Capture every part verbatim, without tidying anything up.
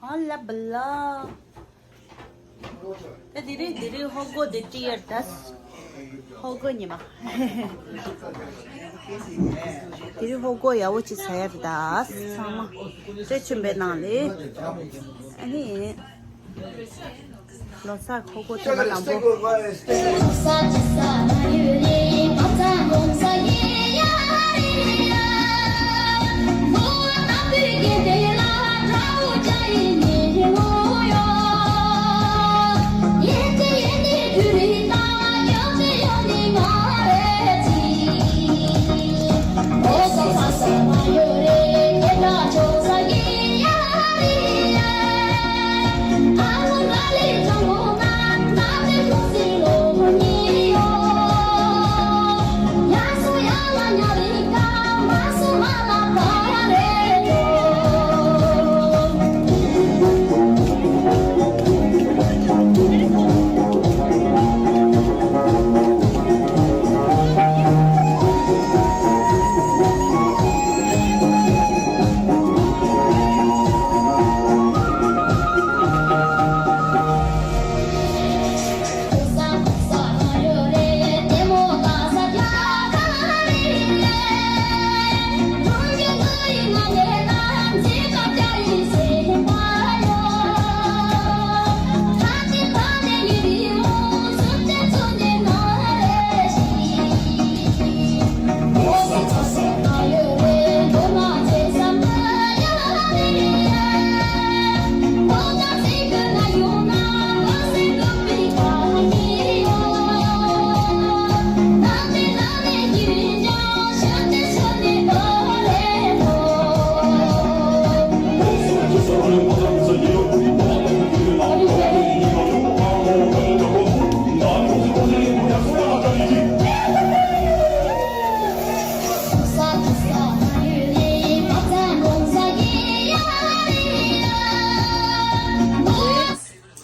ཨ་ལ་བ་ལ། ད་དེ་རིང་དེ་རིང་ཧོ་གོ་དེ་ཏི་ཡར་དཱས། ཧོ་གོ་ཉི་མ། དེ་རིང་ཧོ་གོ་ཡག་པོ་ཅིག་ཟ་ཡར་དཱས། ཚང་མ་སྤྲོ་ཆེན་པོའི་ནང་ལས། ཨ་ནི། ལོ་གསར་ཧོ་གོ་ཐེངས་མ་དང་པོ།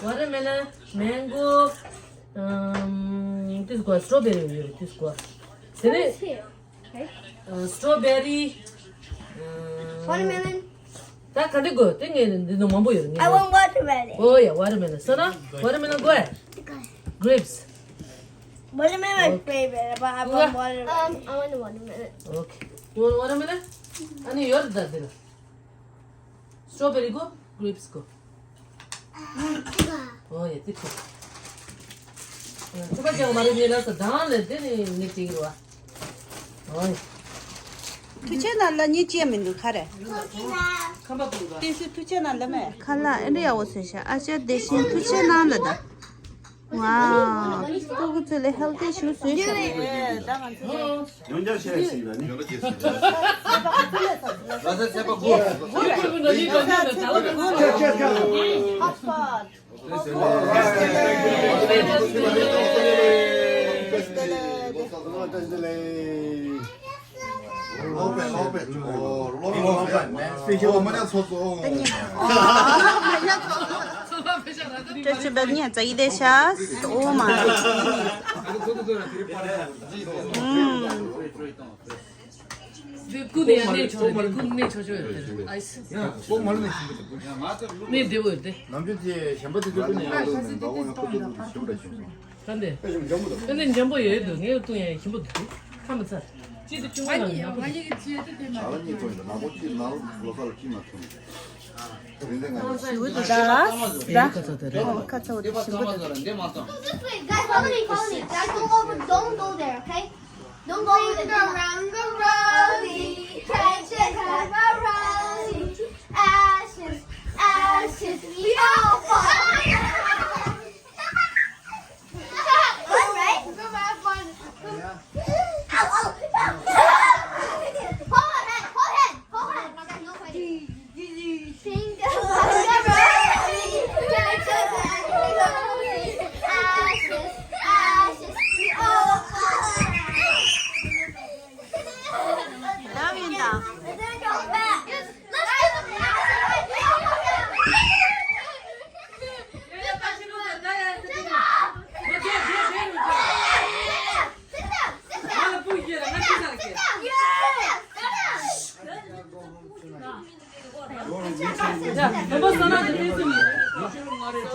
Watermelon, mango, um, this go, strawberry, this go. Strawberry, uh, strawberry, uh, watermelon. ད་ག་འདྲ་དགོས། དེ་ངས་འདི་ནང་མང་པོ་ཡོད་རེད། ངས། I want watermelon. Oh yeah, watermelon. So now, watermelon དགོས། Grapes. Watermelon is favorite, but I want watermelon. Um, I want the watermelon. Okay. You want watermelon? ཨ་ནི་ཡོད་ད་འདི་ལ། Strawberry དགོས། Grapes དགོས། ཨོ་ཡ། དེ་ཁོ། ཁོ་པ་ཅང་མ་རེད། ངས་ལབ་ས་དང་ལས་དེ་ནི་ངས་ཅིག་རེད་བ། ཨོ་ཡ། ཐུགས་རྗེ་གནང་ལ་ཉེས་ཅན་མི་འདུག་ག་རེ། ཁམས་པ་ཀུན་དགའ། བསྟན་སྲིད་ཐུགས་རྗེ་གནང་ལ་མེད། ཁ་ལག་ཨེ་འདྲ་ཡག་པོ་བཟོས་ཤག་ཨ་ཅག་བདེ་ཆེན་ཐུགས་རྗེ་གནང་ལ་ད། Wow. སྤུ་གུ་ཚོ་ལ་healthy ཞིག་བཟོས་ཤག་ཡོན་ཆབ་ཆེ་ཞིག་ལ་ནི། ལ་ས་ཚེ་པ་གོ། Hot pot. ཀུན་ནས་ཡང་གནས་ཆོག་རེད། ཀུན་ནས་ཆོག་ཆོག་ཡོད་རེད། ཨ་ཙི། ཡང་ལོ་མ་ལོ་ནས་ཞིམ་པོ་ཞིམ་པོ་ཞིག་གནས་བདེ་བོ་ཡོད་དེ། ནམ་རྒྱུན་དེ་གཞན་པ་དེ་ཚོ་ཀུན་ནས་ཡང་ལོ་ནས་འདའ་འོང་ཡང་ཁོ་ཚོ་ཀུན་ཞིམ་པོ་འདྲ་བྱུང་སོང་། ད་འདི། ཨ་ནི་འཇམ་པོ་ཡོད་འདུག་ངས་བཏུང་ཡང་ཞིམ་པོ་འདུག་ཁ་མི་ཚར། གཅིག་ཏུ་བཅུ་ང་ཡང་ང་ཡི་གི་ཅི་ཡོད་དེ་དེ་མ། ང་ལ་གཉིས་བཏུང་ཡིན་ད། ནག་པོ་གཅིག་ནང་ལོ་སར་གཅིག་མ་བཏུང་། དེ་འདྲ་ང་ཞུ་གི་འདུག་ད་ད། ཁ་ཚ་བོ་དེ་ཞིམ་པོ་འདུག Guys, follow me, follow me. Guys, don't over, don't go there, okay? Don't go over there. Around the rosy, catch a cup of rosy. Ashes, ashes, we all fall. All right. Go have fun. Ow, ow, ow. Hold on, hold on, hold on.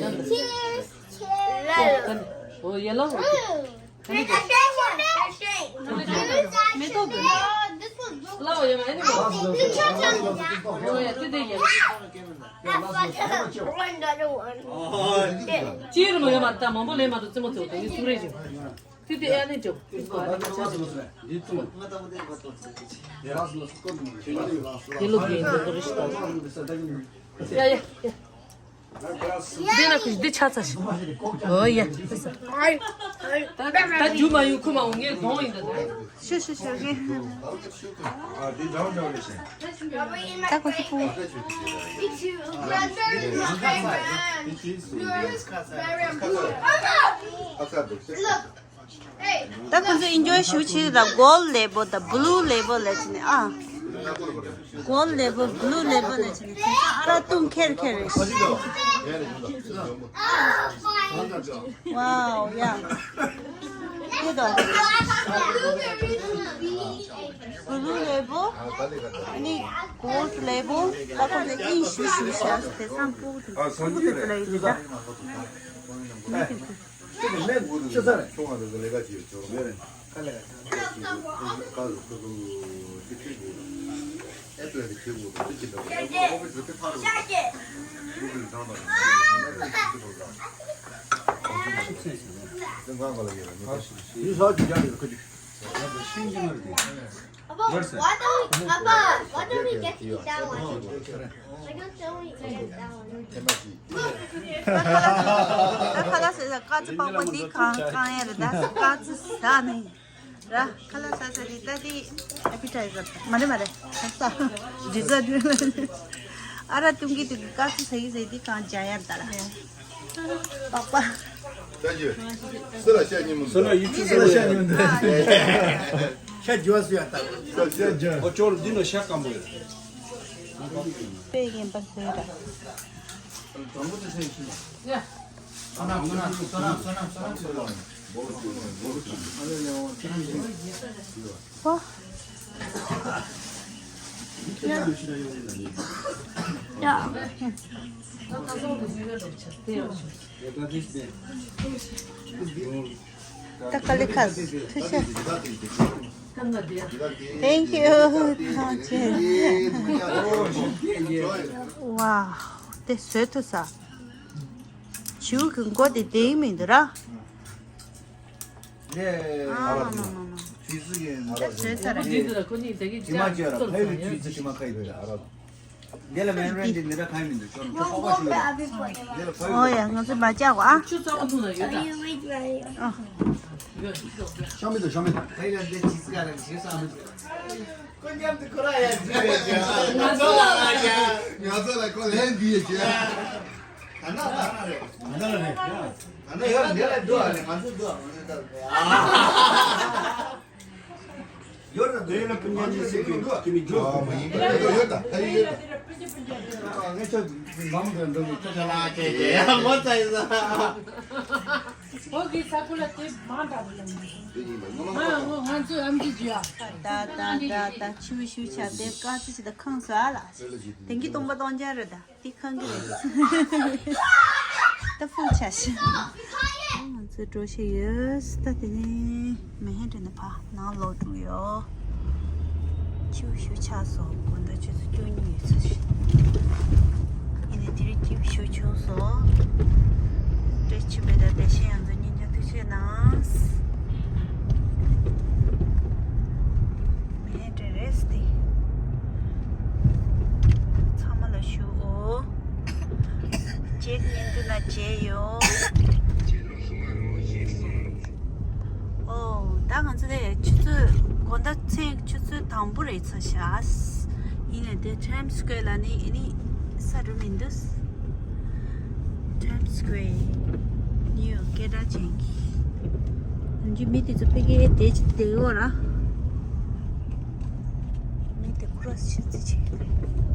ཡོད་ཀྱང་འདི། Cheers. Cheers. ཨོ་ཡེ་ལོ། ཨོ་ཀེ། མེ་ཏོག་འདི། This one looks like ཨོ་ཡ་དེ་དེ་ཡེ་ལོ། Another one. ཅིར་མ་ཡོད་མ་ད་མང་པོ་ལེན་མ་ཐུབ་རྩེད་མོ་རྩེ་བ་དང་ངའི་སུ་རེད་ཅིག་དེ་དེ་ཨ་ནི་ཅོ། དེ་ལོ་དེ་འདི་འདི་རེད་ཤི་ད། ཡ་ཡ་ཡ། འདི་ན་ཁུ་འདི་ཆ་ཚ་ཤི། ཨོ་ཡ། ད་ད་རྒྱུ་མ་ཡོང་ཁུ་མ་འོང་ངས་གདོང་ཡིན་ད། ཤི་ཤི་ཤི་ཤི། ད་ཁོ་ཚོ་ཕུ། Look. ད་ཁོ་ཚོ་ཨིན་ཇོའི་ཞུ་ཆེ་ད་གོལ་ལེ་བོ་ད་བླུ་ལེ་བོ་ལ་ཆེ་ནས་ཨ། གོལ་ལེ་བོ་བླུ་ལེ་བོ་ལ་ཆེ་ནས་ཨ་ར་ཏུང་ཁེར་ཁེར་རེ་ཤི། ཝའོ་ཡ། ཁྱེད་དོ། བླུ་ལེ་བོ། ཨ་ནི་གོལ་ལེ་བོ། ད་ཁོ་ཚོ་ཨིན་ཞུ་ཞུ་ཤ་དེ་སང་ཕུ་དུ་ཕུ་དུ་ལ་ཡོད་ད། What do we, Papa, what do we get to eat that one? I don't know we get that one. ད་ཁ་ལག་ཟ་ས་ཀ་ཙི་པགས་པ་འདི་གང་གང་ཡ་རེད་ད་ཀ་ཙི་ཟ་ནི་ར། ཁ་ལག་ཟ་ས་འདི་ད་འདི་ཨེ་པི་ཊའི་ཛར་མ་རེད་མ་རེད་ཟ་ཌི་ཛར་ཨ་ར་ཏུང་གི་དུ་ཀ་ཙི་ཟ་གི་ཟ་འདི་གང་ཇ་ཡ་རེད་ད་ར། པགས་པ། ཤ་རྒྱུ། སུ་ལ་ཤ་ཉིན་མོ་འདུག་སུ་ལ་ཡིད་ཆུ་སུ་ལ་ཤ་ཉིན་མོ་འདུག་ཤ་རྒྱུ་བ་སུ་ཡ་ལྟ། ཤ་རྒྱུ། ཨོ་ཅོར་འདི་ནི་ཤ་སྐམ་པོ་ཡོད། དཔེ་རྒན་པ་ཟེར་ར། ཨོ། ཡ། ད་ཀ་ལི་ཁ་ཐུ་ཤ། Thank you. ཝའོ། དེ་བཟོས་ཐུབ་ས། བྱིའུ་གི་མགོ་དེ་བདེ་མི་འདུག་ར། ལས། ཨ་མ་མ་མ་མ། ཇུས་ཙི་གི་ཨ་ར་ཟེར་ད་ར། ཇི་མ་ཇི་ར་ཕ་ཡུལ་ཇུས་ཙི་ཇི་མ་ཁ་ཡི་བས་ཨ་ར། འདི་ལ་མེན་རན་འདི་འདི་འདྲ་ཁ་ཡི་མི་འདུག་ཅོར་ཁོ་ཁོ་ཁ་ཤུ་ཡོད། འདི་ལ་ཕ་ཡུལ། ཨོ་ཡ་ང་ཚོ་མ་བཅག་གོ་ཨ། ཆུ་ཚ་བ་འཐུང་ན་ཡོད་ད། ཤ་མི་འདུག་ཤ་མི་འདུག་ཕ་ཡུལ་ལ་འདི་ཇི་ཙི་ག་ར་ཇི་ས་མི་འདུག་ཁོ་མཉམ་དུ་ཁོ་ར་ཡ་ཇི་རེད་ཇི། ང་ཚོ་ལ་ང་ཚོ་ལ་ཁོ་ལན་འདི་ཡོད་ཇི། ད་ན་ད་ན་རེད། ད་ན་རེད། ད་ན་ཡོད་འདི་ལ་འདུག་ཨ་ནི་ང་ཚོ་འདུག་ཨ་ང་ཚོ་འདུག་ཨ། ཡོད་རེད་འདུག་ཡོད་ལ་ཕུན་ཉན་ཇི་སི་ཀི་ཀི་མི་ཇོ། ཨ་མ་ཡིན་པ་ཡོད་ཡོད་ད་ད་ཡོད་ཡོད་ད། ངས་ཁྱོད་མང་གི་འདུག་ཁྱོད་ཆ་ལ་ཁྱེད་ཀྱི་མོ་ཚ་ཡིན་ས། བོད་ཀྱི་ས་ཁུལ་ལ་དེ་མང་དྲགས་པ་ལ་མི་འདུག་ང་ང་ང་ཚོའི་ཨམ་ཆི་ཇི་ཡ། ད་ད་ད་ད་ཆུ་ཤུ་ཆ་དེ་དཀར་ཆུ་ཞིག་ད་ཁང་ས་ལ། དེང་གི་སྟོང་པ་སྟོང་རྐྱང་རེད་ད། དེ་ཁང་གི་རེད། ད་ཕུག་ཆ་ཤི། ང་ཚོ་འགྲོ་ཤེས་ཡོད། ད་དེ་ནས་མེ་ཧན་དྲན་ནས་ཕ་ནང་ལོག་འགྲོ་ཡོད། ཆུ་ཤུ་ཆ་སོ་དགོང་དག་ཆུ་ཚོད་བཅུ་གཉིས་ཡོད་ཚོད་ཤི། ཡིན་ནས་དེ་རིང་ཆུ་ཤུ་ཆུ་སོ། བཀྲ་ཤིས་བདེ་ལེགས། བདེ་ཆེན་ཡང་ཚོ་ཉིན་ཉག་ཐུགས་ཆེ་གནང་། མེད་འདྲ་རེད་དེ། ཚང་མ་ལ་ཞུ་འོ། ཅེག་ཉན་དུ་ན་བྱས་ཡོད། ཨོ། ད་ང་ཚོ་དེ་ཆུ་ཚོད་དགོང་དག་མཚན་ཆུ་ཚོད་དང་པོ་རེད་ཚར་ཤག་ཡིན་ནས་དེ་ཊའིམ་སི་ཀུ་ཝེར་ལ་ནི་ཨེ་ནི་ས་རུ་མི་འདུག་ཊའིམ་སི་ཀུ་ཝེར་ནིའུ་སྐད་གྲགས་ཅན་གྱི། ང་ཚོའི་མི་དེ་ཚོ་ཕ་གིར་བསྡད་ཅིག་བསྡད་ཡོད་ར། མི་དེ་ཁོ་ར་ཕྱིར་རྩིས་བྱེད་ཀྱི་རེད།